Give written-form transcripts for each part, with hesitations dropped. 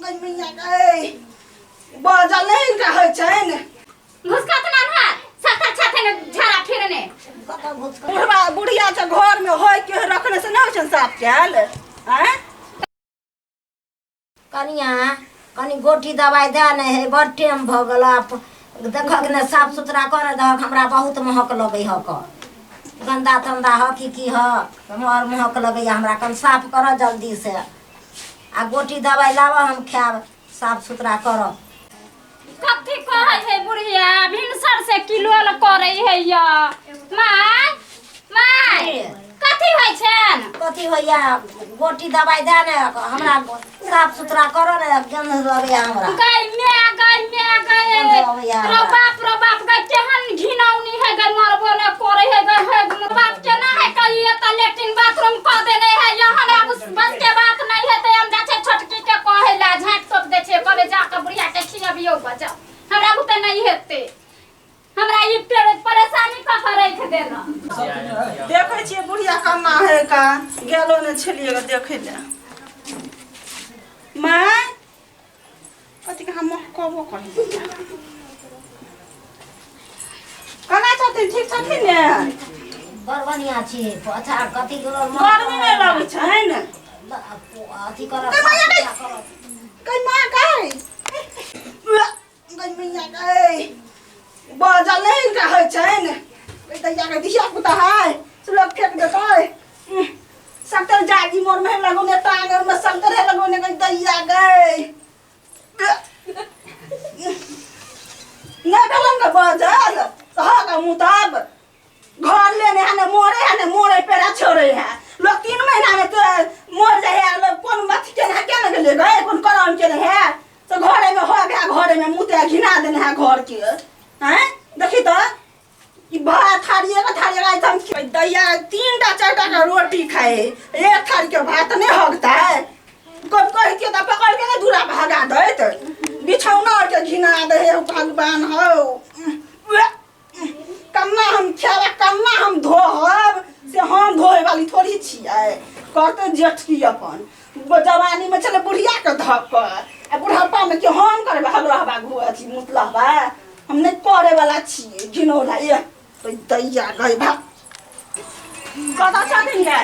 गई मैया गई बजल नहीं हिनका होइ छनि। घुसकत ना ना सत्तर छथिन झाड़ा फिरने। बुढ़वा बुढ़िया छै घर में होय के रखने से नहि होइ छनि साफ कयल आँय। कनिया कनि गोटी दवाइ दए ने हे, बड़ टेम भऽ गेल। आब देखक ने, साफ सुथरा कर दहक, हमरा बहुत महक लगै हक, गन्दा तन्दा ह कि की ह, हमर महक लगैया हमरा। कनि साफ कर जल्दी से आ गोटी दवाइ लाबऽ, हम खायब, साफ सुथरा करब। कथी कहै है बुढ़िया, भिनसर से किलोल करै है या माय माय कथी होइ छनि? कथी होइया, गोटी दवाइ दए ने, हमरा साफ सुथरा कर ने, गन्ध लगैया हमरा। गै my गै my गै। गन्ध अबैया रो हमरा। बाप रो बाप गै, केहन घिनौनी है गै, मरबो ने करे है गै। है बाप केना है कही एतऽ लेट्रिन बाथरूम कऽ देने है यहाँ? आब बस के बात नहीं है तऽ हम जा छै छोटकी के कहै ला, झाँपि तोप दै छियै, कहबै जा कऽ बुढ़िया के खियबियौ बजाउ। हमरा बुते नहीं हेतै, हमरा ई परेशानी कऽ कऽ राखि देलक। देखै छियै बुढ़िया कन्ना है का, गेलो ने छलियै ग देखै लए। माय कथी के हम कहबो करी, केना छथिन? ठीक छथिन ने? बड़ बढ़िआँ छी। अच्छा कथी गर्मी नहि लगै छनि? अथी करब। गै मैया गै, गै माँ गै, गै मैया गै, बजल नहि हिनका होइ छनि। गै दैया गै, धिया पुता है से लोक फेंक देतै। सगतर जागी मोर में लगौने, टांगर में सगतर है लगौने। गै दैया गै, नहि भेलन गे बजल हक मुताब घर लेने है ने मोरे है ने मोरे पेड़ा छोड़े है। लोग 3 महीना में तो मोर जाए है, लोग कोन अथी केने है, केने गेले गए, कोन करम केने है तो घरे में हो गया, घरे में मुते घिना देने है घर के हैं। देखी तो ई भात थारी एगो थारी एगो हम दैया 3टा 4टा का रोटी खाए, एक थारी के भात नहीं हगता है। कब कह के तो पकड़ के ना दूरा भगा दैत, बिछौना और के घिना दे हे भगवान हो। कन्ना हम खेब, कन्ना हम धोहब, से हम धोए वाली थोड़ी छियै। करते जेठकी अपन जवानी में छलै बुढ़िया के धक आ बुढ़ापा में के हम करबै हगलहबा घु अथी मुतलहबा, हम नहि करे वाला छियै घिनौला। ये दैया गई भा कतऽ छथिन गे?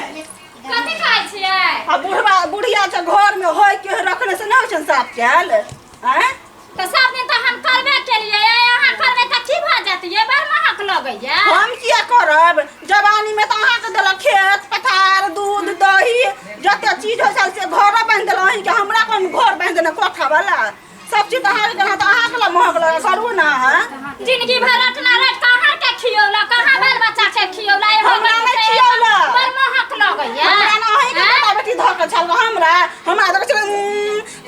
कथी खाइ छियै? आ बुढ़वा बुढ़िया छै घर में होय के रखने से नहि होइ छनि साफ कयल आँय? तऽ सब दिन तऽ हम करबे केलियै, अहाँ करबै तऽ की भऽ जेतै? बड़ महक लगैया। हम किया करब? जवानी में तऽ अहाँके देलक खेत पथार दूध दही जते चीज होइ छल से घरो बान्हि देलक अहींके, हमरा कोन घर बान्हि देने कोठा वाला? सब चीज तऽ अहाँके देलक तऽ अहाँके लए महक लगा करू ने अहाँ। जिंदगी भर रटना रट कहाँ के खियौला, कहाँ बाल बच्चा के खियौला, एहो हमरा नहि खियौला। बड़ महक लगैया। हमरा ने अहींके आँय? बेटा बेटी धऽ के छल, हमरा हमरा देखै छलै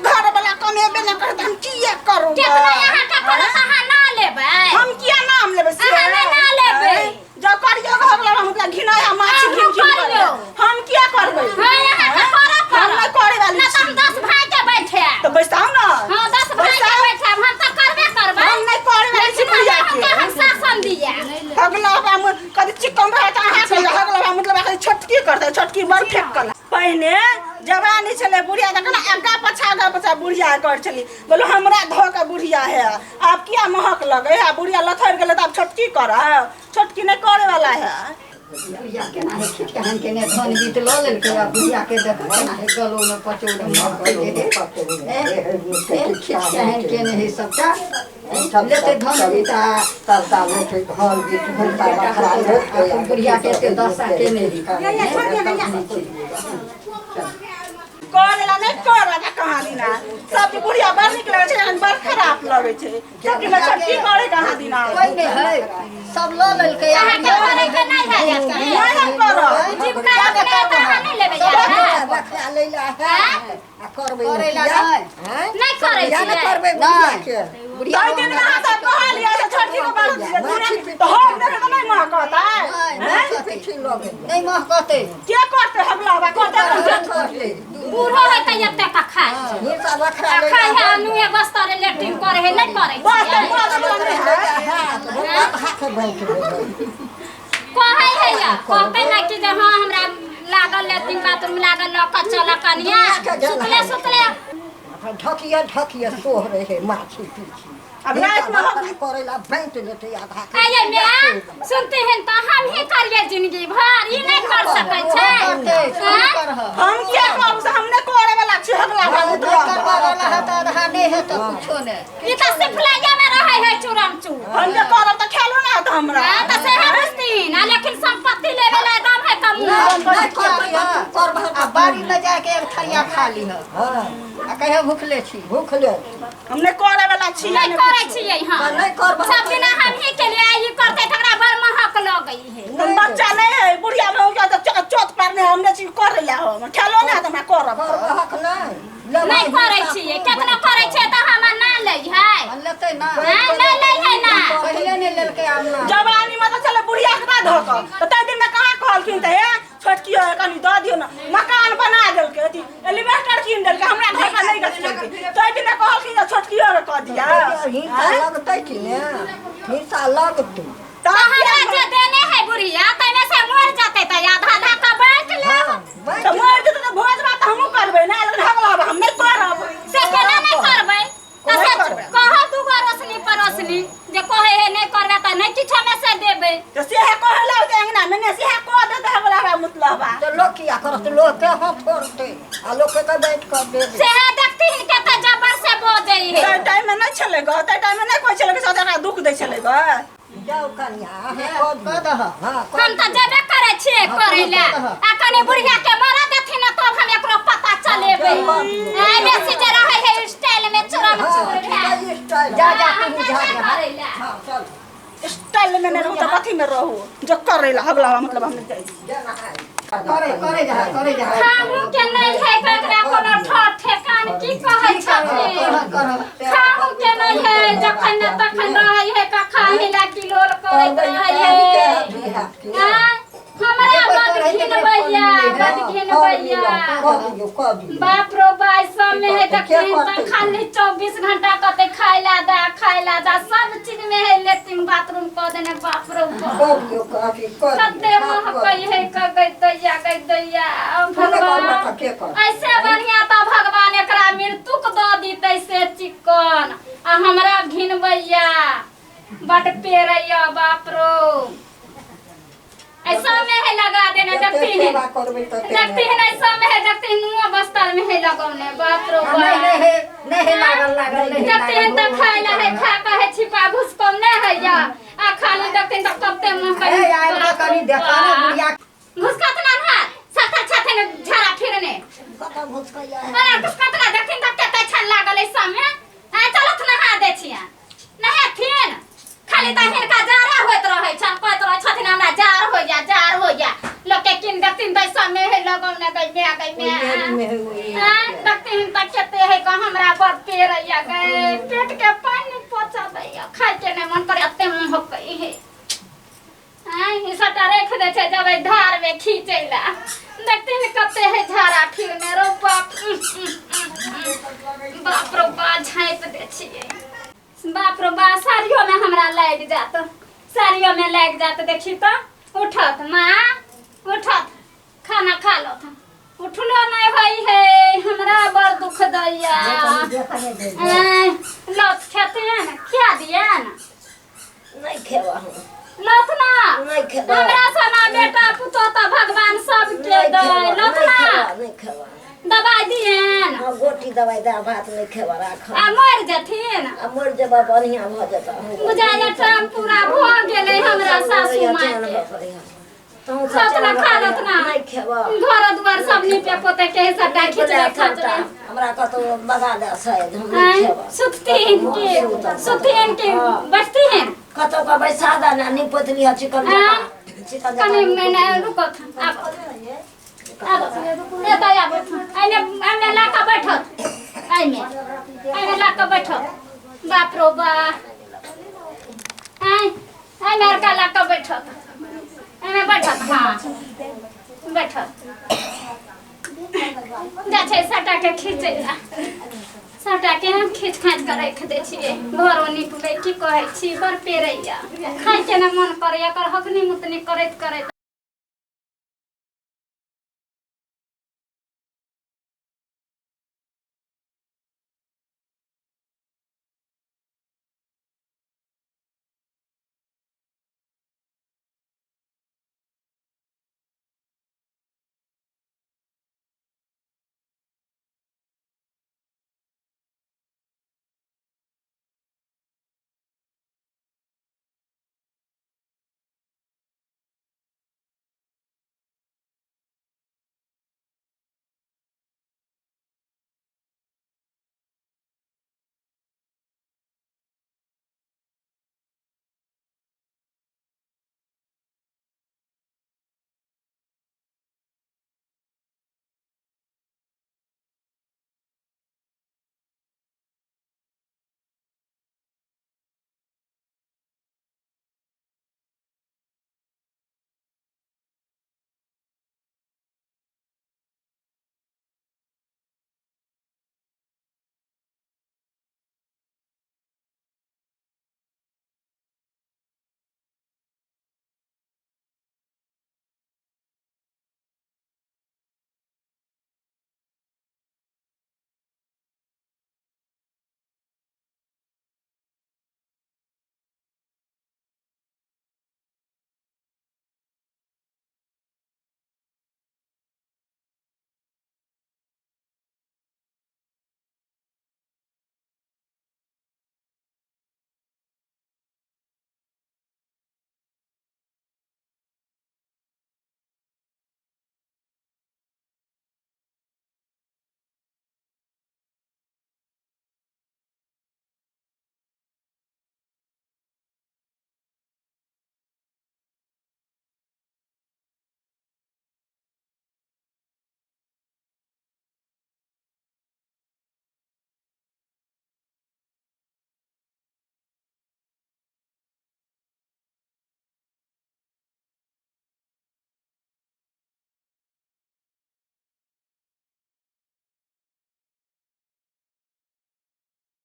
घर वाला कमेबे नहि करत, हम किया करू? केतना अहाँ के करत, अहाँ ना लेबै? हम किया नाम लेबै से? अहाँ नहि ना लेबै। जब करियो घर वाला हम घिनाया माछी अहाँ घिन घिन करियौ। करियो, हम किया करबै? हाँ, अहाँ के करऽ हम पड़त। नहि करे वाली ना तऽ हम छी। 10 भाई के बैठायब। तऽ बैसाउ ने। हाँ, 10 भाई के बैसाउ। बैठायब, हम तऽ करबे करबै। हम नहि करे वाली छी लेकिन बुढ़िया अहाँ के। के हम शासन दिया। हगला बा कदी चिकन रहे तऽ अहाँ के हगला बा मतलब अहाँ छोटकी करतै, छोटकी बड़ फेक कला। पहिने जवानी छलै बुढ़िया तऽ केना आगा पछा आगा पछा बुढ़िया कर छली, बोलो हमरा धऽ के बुढ़िया है, आब किया महक लगे है? बुढ़िया लथरि गेलै तऽ आब छोटकी करब, छोटकी नहि करे वाला है। बुढ़िया केना है खिचकाहन केने धन बीत लऽ लेलकै, आ बुढ़िया के देख केना है गलो ने पचो ने महकै हे, खिचकाहन केने है सबटा लेते धन बीत आ सबटा लेते धन बीत हुनका बखरा लेते। बुढ़िया के एते दशा केने है। करे ला नहि करत कहाँ दिना सब बुढ़िया बड़ नीक लगै छै, लेकिन बड़ खराब लगै छै सबके में छोटकी करे कहाँ दिना। कोइ नहि है, सब लऽ लेलकै। अहाँ के करे के नहीं है? नहि हम करब। जीविका अपने तऽ अहाँ नहि लेबै जाय? बखरा लै ला है आ करबै करैला नहि। नहि करै किया ने छियै? करबै बुढ़िया के? ताहि दिन अहाँ सब कहलियै से छोटकी के बड़ तऽ हम देखै तऽ नहि महकत माछी पीछी लगै। नहि महकतै। के करतै? हगला करतै। बूढ़ो है तऽ एते का खाइ छै। हिंसा बखरा आ लै खाइ है आ नुहे बस्तर लेट्रिन करे है, नहि करै बस छियै? बस बस है हाथ बैठ गेलै। कहै है या कहतै ना कि जे हाँ हमरा लागल लेट्रिन बाथरूम लागल, लऽ कऽ चलऽ कनिया सुतले सुतले। ढकिया ढकिया सोह रहे माछी पीछी। अब रात में हम करे ला बैंट लेते आधा। आइए मैं सुनते हैं तो हम ही करिए जिंदगी भर, ई नहीं कर सकै छै। करते हाँ? करह। हम क्या करू से हमने करे वाला छी हगला वाला। करबा वाला है तऽ आधा नहि है तऽ कुछो नहि। ई तऽ सिफलैया में रहै है चूरम चूर। हम जे करब तऽ खेलो ना होत हमरा। हाँ, तऽ सेहे बुझथिन आ लेकिन संपत्ति लेवे ला एकदम है कम। नहि करबै तऽ तू करबह। आ बाड़ी लऽ जाके एक थरिया खा लीह। हाँ। आ कहियो भूखले छी। भूख ले। हमने करे वाला छी। नहीं करै छियै हम। नहि करबह। सब दिना हम ही के लिए ई करते तकरा बड़ महक लगै है। हम बच्चा नहीं है, बुढ़िया में हो गया तो चोट पारने हमने चीज कर लिया हो, खेलो ना तो हमरा करब। करबहक नहि। नहीं करै छियै, केतना करै छियै तऽ हमरा ना लै है। आ लेतै ना। हाँ, नहीं लै है ना। पहिले नहि लेलकै आब ना। जवानी में तो चले बुढ़िया के धक तो तै दिन में कहाँ कहलखिन तऽ हे छोटकी हो कनी दऽ दियौ ना, मकान बना देलकै, अथी एलिवेटर कीन देलकै, हमरा घर पर नहीं गछलकै। तै दिन में कहलखिन जे छोटकी हो के कऽ दिया। हिंसा लगतै कि ने, हिंसा लगतै। तऽ हमरा जे देने है बुढ़िया तैमे से मर जेतै तऽ आधा आधा के बाँटि लेब। तऽ मरि जेतै तऽ भोज भात हमहूँ करबै ना, लेकिन हगला हम नहि करब। से केना नहि करबै? तऽ नहि से करबै। कहऽ दूगो रोशनी पड़ोसनी जे कहै है नहि करबै तऽ नहि किछो मे से देबै। तऽ सेहे कहै ला होतै अंगना मे ने, सेहे कऽ देतै हगला हमरा मुतलबा। तऽ लोक किया करत? लोक के हाथ फोड़तै आ लोक के बैठ कऽ देबै। सेहे देखथिन कते जबर से बजै है। तै टाइम में नहि छलै ग, तै टाइम में नहि कहै छलै कि सब एकरा दुख दै छलै ग। जाउ कनिया, अहाँ कऽ कऽ दियौ। दह। हाँ। हम तऽ जेबे करै छियै करै लए, आ कनि बुढ़िया के मरा देथिन ने तब हम एकरो पता चलेबै। आ बेसी जे रहै है स्टाइल में चूरम चूर भेल। स्टाइल। जा जा हम तू जा जेबे जा। करै लए। हाँ चल। स्टाइल में नहि रहू तऽ कथी में रहू? जो करै ला हगला मतलब हम नहि जाइ छी। जा नहाय। करे करे जा, करे जा। खाहू के नहि है ककरा कोनो ठोर ठेकान, की कहै छथिन? करह करह। खाहू के नहि है, जखन ने तखन रहै है कखा हिला किलोल करैत रहै है। आँय, हमरा बड घिनबैया, बड घिनबैया। कऽ दियौ, कऽ दियौ। बाप रो बाइ, सब में है देखथिन तऽ खाली 24 घंटा कते खाय ला दा, खाय ला दा, सब चीज में है लेट्रिन बाथरूम कऽ देने। बाप रो बाप। कऽ दियौ, अथी कऽ दियौ। कते महकै है गै दैया, गै दैया। भगवान, के कर ऐसे बढ़िया तऽ भगवान एकरा मृत्युक दऽ दितै से चिक्कन। आ हमरा घिनबैया, बड पेरैया। बाप रो, ऐसा में है लगा देने। जते देखती है सेवा करबै तते। देखती है, ऐसा में है देखती नुआ बस्तर में है लगौने। बाप रो आ नहि बाप। नहि हे, नहि हे लागल, लागल नहि हे। देखते हैं तऽ खाय ला है, खा के है छिपा घुसकम नहीं है या आ खाली देखते हैं तऽ कते मुँह। ए आयल तऽ कनि देखा ने बुढ़िया। घुसकत ना ना सत्तर छथिन झाड़ा फिरने। कतऽ घुसकैया है? अरे घुसकत ना, देखथिन तऽ कते छन लागल है सब में। आ चलत नहा दै छियन, नहेथिन। खाली तऽ हिनका जाड़ा होइत रहै छन, कहैत रहै छथिन हमरा जाड़ होइया, जाड़ होइया। लोक के किन देखथिन तऽ सब में है लगौने। गै माय, गै माय। आँय, देखथिन तऽ कते है कऽ हमरा बड़ पेरैया गै, पेट के पानि पचा दैया, खाय के नहि मन करे, एते महकै है। आँय, ई सबटा राखि दै छै, जेबै धार में खींचै ला। देखथिन कते है झाड़ा फिरने। रो बाप, उह, उह, उह, उह। बाप रो बा, झाँपि दै छियै। बाप रो बा, साड़ियो में हमरा लागि जात, साड़ियो में लागि जात। देखी तऽ उठत माँ, उठत, खाना खा लत। उठलो नहि होइ है, हमरा बड़ दुख दैया। आँय, लत खेतियन? खिया दियन? नहि खेबऽ हम। लत ना। नहि खेबऽ। हमरा सना बेटा पुतोह तऽ भगवान सबके नहि दै। खेबऽ। लत नहि ना। खेबऽ, नहि खेबऽ। दबाइ दियन? हाँ, गोटी दवाइ दे, भात नहि खेबऽ, राख। आ मरि जेथिन। आ मरि जेबऽ, बढ़िआँ भऽ जेतऽ। बुझाइया टाइम पूरा भऽ गेलै हमरा सासू माँ के। तहूँ सब लत ना, चैन खा भऽ लत ना। नहि खेबऽ। घर दुआर सब नीपे पोते के सबटा खिचले खचले। हमरा कतौ लगा दे शायद, हम नहि आँय, खेबऽ। सुतथिन कि सुतथिन कि बैठथिन? कतौ के बैसा दे ने, नीप पोत लिहऽ चिकन आँय? जकाँ, चिकन जकाँ। कनि नीप मने पोत। रुकत, आब आब एतऽ आबत, एहिमे एहिमे ला कऽ बैठत, एहिमे एहिमे ला कऽ बैठत। बाप रो बा, आँय, एहिमे अरका ला कऽ बैठत, एहिमे बैठत। हाँ, बैठत। जा छै सटा के खींचै ला, सभटा के हम खींच खाँच कऽ राखि दै छियै। घरो निपबै, की कहै छी, बड़ पेरैया, खायके ने मन करैया। एकर हगनी मुतनी करैत करैत